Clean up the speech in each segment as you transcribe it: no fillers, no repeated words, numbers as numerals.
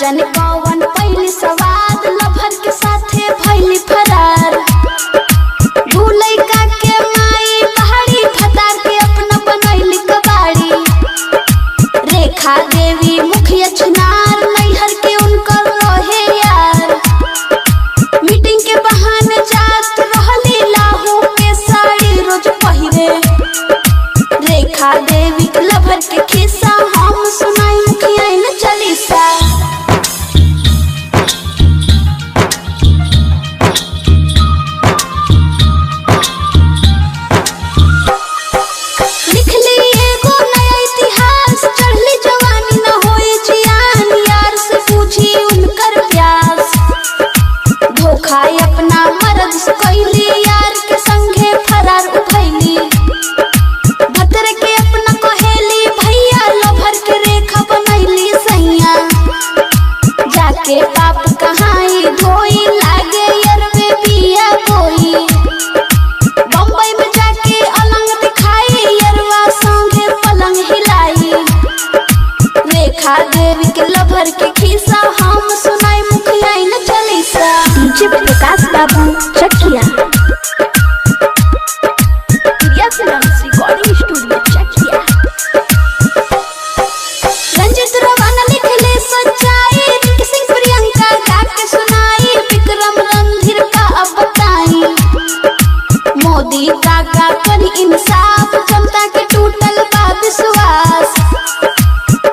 जाने कौन पहली सवाद लभर के साथे भइली फरार। दू लइका के माई पहाड़ी फतार के अपना बनैली कबाड़ी। रेखा देवी मुखिया चुनार नैहर के उनकर रहे यार। मीटिंग के बहाने जात रहली लाहू के साड़ी रोज पहिरे। रेखा देवी के लभर के खिस्सा हम सुनाई मुखिया न चलीसा। लिखली एगो नया इतिहास, चढ़ली जवानी न होई जियान। यार से पूछी उनकर प्यास, धोखा अपना मर्द से कैली, यार के संगे फरार उभैली। भतर के अपना कहेली भैया, लभर के रेखा बनैली सैया। जाके पाप कहाई धोई, लागे यरवे बिया कोई। बम्बई में जाके अलंग दिखाई, यरवा संगे पलंग हिलाई। रेखा देवी के लभर के खिस्सा हम सुनाई मुखिया न chalisa. DJ Prakash Babu Chakia. Priya films recording studio Chakia. Ranjit रवाना लिखले सच्चाई, रिंकी सिंह प्रियंका गा के सुनाई। विक्रम रणधीर का अब बताई, मोदी काका करी इंसाफ, जनता के टूटल बा विश्वास।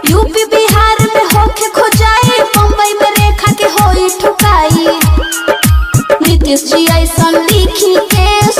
यूपी बिहार में होके खोजाई, बम्बई में रेखा के होई ठुकाई। नीतीश जी ऐसन लिखी केस,